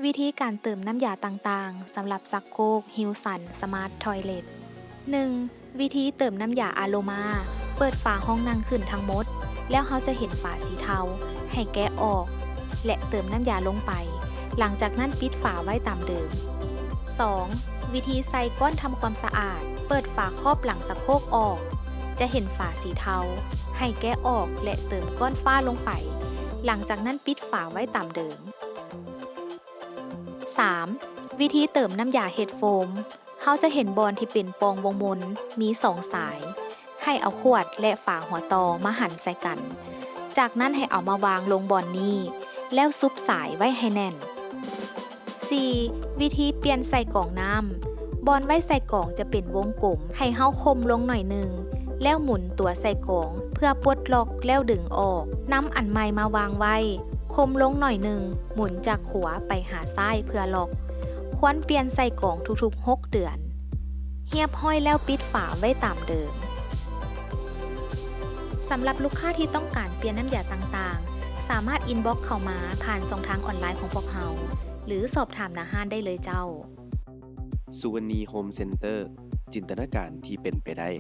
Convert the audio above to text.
ວິທີການເຕີມນ້ຳຢາຕ່າງໆ ສຳລັບຊັກໂຄກ Hillsun Smart Toilet ໜຶ່ງ ວິທີເຕີມນ້ຳຢາອາໂຣມາ ເປີດຝາຫ້ອງນ້ຳຂຶ້ນທັງໝົດ ແລ້ວເຮົາຈະເຫັນຝາສີເທົາ ໃຫ້ແກະອອກ ແລະ ເຕີມນ້ຳຢາລົງໄປ ຫຼັງຈາກນັ້ນປິດຝາໄວ້ຕາມເດີມ. ສອງ ວິທີໃສ່ກ້ອນທຳຄວາມສະອາດ ເປີດຝາຄອບຫຼັງຊັກໂຄກອອກ ຈະເຫັນຝາສີເທົາ ໃຫ້ແກະອອກ ແລະ ເຕີມກ້ອນຝ້າລົງໄປ ຫຼັງຈາກນັ້ນປິດຝາໄວ້ຕາມເດີມ. ສາມ ວິທີເຕີມນ້ຳຢາເຮັດໂຟມ ເຮົາຈະເຫັນບ່ອນທີ່ເປັນປ່ອງວົງມົນ ມີສອງສາຍ ໃຫ້ເອົາຂວດ ແລະ ຝາຫົວຕໍ່ມາຫັນໃສ່ກັນ ຈາກນັ້ນໃຫ້ເອົາມາວາງລົງບ່ອນນີ້ ແລ້ວຊຸບສາຍໄວ້ໃຫ້ແໜ້ນ. ສີ່ ວິທີປ່ຽນໃສ່ກອງນ້ຳ ບ່ອນໄວ້ໃສ່ກອງຈະເປັນວົງກົມ ໃຫ້ເຮົາຄົມລົງໜ້ອຍໜຶ່ງ ແລ້ວໝູນຕົວໃສ່ກອງເພື່ອປົດລັອກແລ້ວດຶງອອກ. ນຳອັນໃໝ່ມາວາງໄວ້ ຄົມລົງໜ້ອຍໜຶ່ງ ໝູນຈາກຂວາໄປຫາຊ້າຍເພື່ອລັອກ. ຄວນປ່ຽນໃສ່ກອງທຸກໆຫົກເດືອນ. ຮຽບຮ້ອຍແລ້ວປິດຝາໄວ້ຕາມເດີມ. ສຳລັບລູກຄ້າທີ່ຕ້ອງການປ່ຽນນ້ຳຢາຕ່າງໆ ສາມາດອິນບັອກເຂົ້າມາຜ່ານຊ່ອງທາງອອນລາຍຂອງພວກເຮົາ ຫຼື ສອບຖາມໜ້າຮ້ານໄດ້ເລີຍເຈົ້າ. ສຸວັນນີໂຮມເຊັນເຕີ ຈິນຕະນາການທີ່ເປັນໄປໄດ້.